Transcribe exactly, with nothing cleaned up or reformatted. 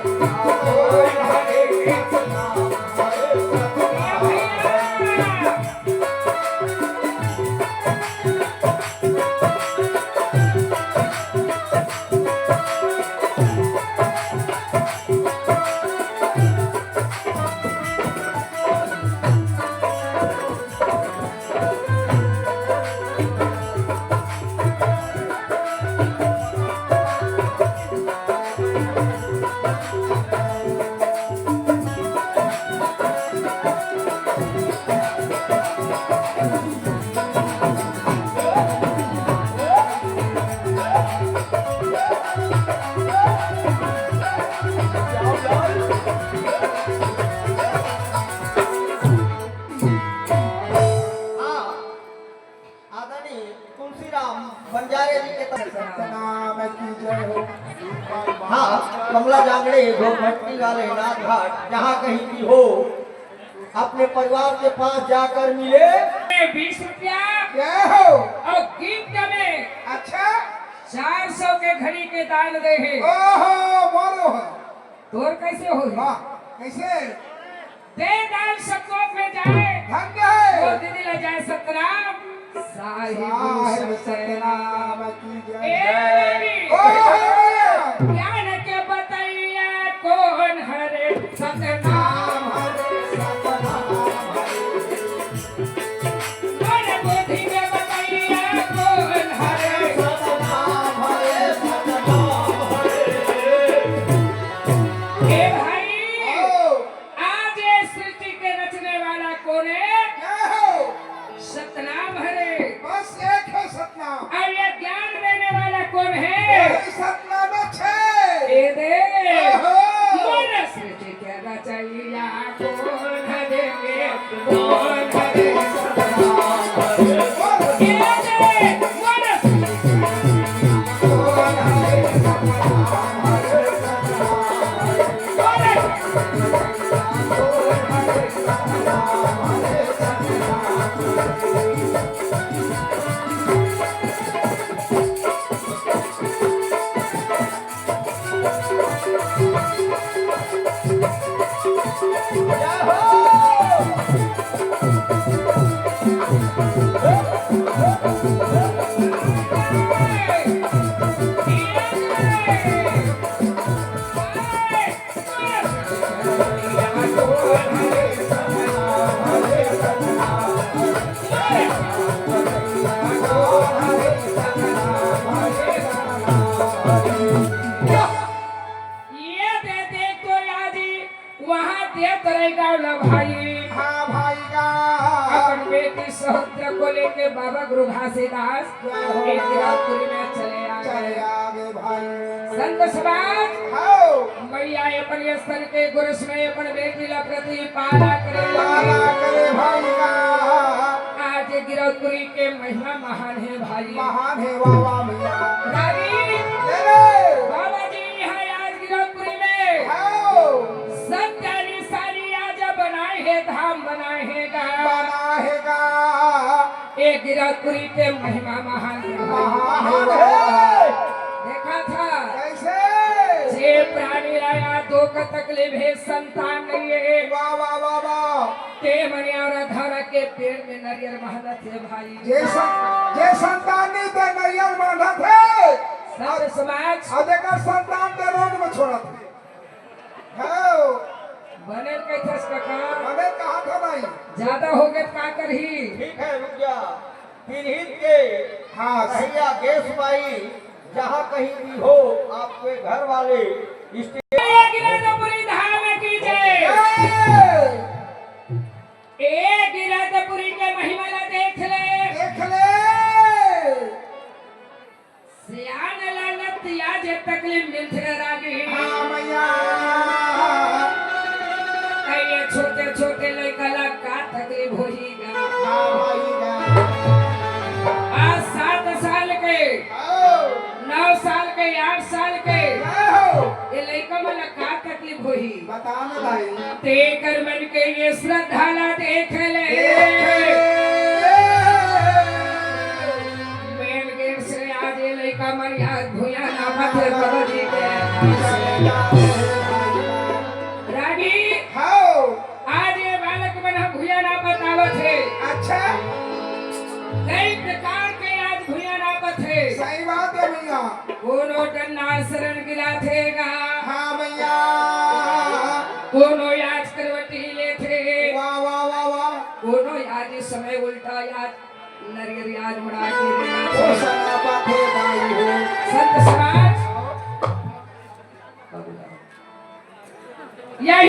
हाँ, आदरणीय तुलसीराम बंजारे जी के तरफ से। सतनाम की जय हो। हाँ, कमला जांगड़े, घोघट्टी वाले नाथ घाट, जहाँ कहीं भी हो, अपने परिवार के पास जाकर मिले। बीस रुपया। जय हो। और गिफ्ट में अच्छा। चार सौ के घड़ी के दान दे हे। ओहो, बोलो हो। तोर कैसे होही? वाह, कैसे? दे दान संतोष में जाए। धन्य है। वो दीदी ले जाए सतनाम। साहिब साहिब सतनाम। सतनाम की जय। ए देवी। ओ हो हो। ज्ञान के बतैया कौन हरे? सतनाम हरे, सतनाम हरे। मन बुद्धि के बतैया कौन हरे? सतनाम हरे, सतनाम हरे। ए भाई, ओ। आज ये सृष्टि के रचने वाला कौन है? क्या हो? सतनाम हरे। बस एक है सतनाम। और ये ज्ञान देने वाला कौन है? वही सतनाम है। ए दे। ओहो। मन सृष्टि के रचैया कौन हरे? कौन हरे? सतनाम हरे। ए दे। मन सृष्टि के रचैया कौन हरे? सतनाम हरे। सतनाम हरे। ये दे दे तो यादी वहाँ दे तोरे गाँव ला भाई। हाँ भाई का। अपन बेटी सहोदर को लेके बाबा गुरु घासीदास जय हो। एक गिरौदपुरी में चले आ गए। चले आ गए भाई। संत समाज। हाँ। मैया अपन स्तन के गोरस में अपन बेटी ला प्रति पाला करे। पाला करे भाई का। आज गिरौदपुरी के महिमा महान है भाई। महान है, वाह, वाह भैया। रागी। ले ले। बाबा जी यहाँ आज गिरौदपुरी में। हाँ। सत्य निशानी आज बनाए है, धाम बनाए है गा। बनाए है गा। ए गिरौदपुरी के महिमा महान है। महान है। देखा था। कैसे? जे प्राणी ला या दो का तकलीफ है, संतान नहीं है। वाह, वाह, वाह, वाह। ते मन यार धारा के पेड़ में नरियर महलत है भाई। जे सं-, जे संतान नहीं ते नरियर महलत है। संत समाज। अब एकर संतान ते रोड में छोड़त है। हाँ। बने कथस काका। बने कहा था भाई। ज्यादा हो गए का करही? ठीक है, रुक जा। तिरहित के हाँ। भैया गेस बाई, जहाँ कहीं भी हो, आपके घर वाले स्टे- गिरौदपुरी धाम की जय। जय। ए गिरौदपुरी के महिमा ला देख ले। देख ले। सियान ला लतिया जे तकलीफ मिलथे रागी। हाँ मैया। ए छोटे छोटे लइका ला का तकलीफ होही गा। हाँ भाई गा। आज सात साल के, आओ। नौ साल के, आठ साल के, आओ। ये लइका मन ला का तकलीफ होही। बता ना भाई। तेकर मन के ये श्रद्धा ला देख ले। देख ले। मेन गेट से आज ये लइका मन यार भुइयां नापत हे बाबा जी के। थे। अच्छा, कई प्रकार के आज भुइयां नापत हे। सही बात है भैया। कोनो डन्ना शरण गिराथे गा। हाँ भैया। कोनो आज करवटी लेथे। वाह वाह वाह वाह। कोनो आज समय उल्टा आज नरियर आज मुड़ा के ओ सना बात है भाई हो। संत समाज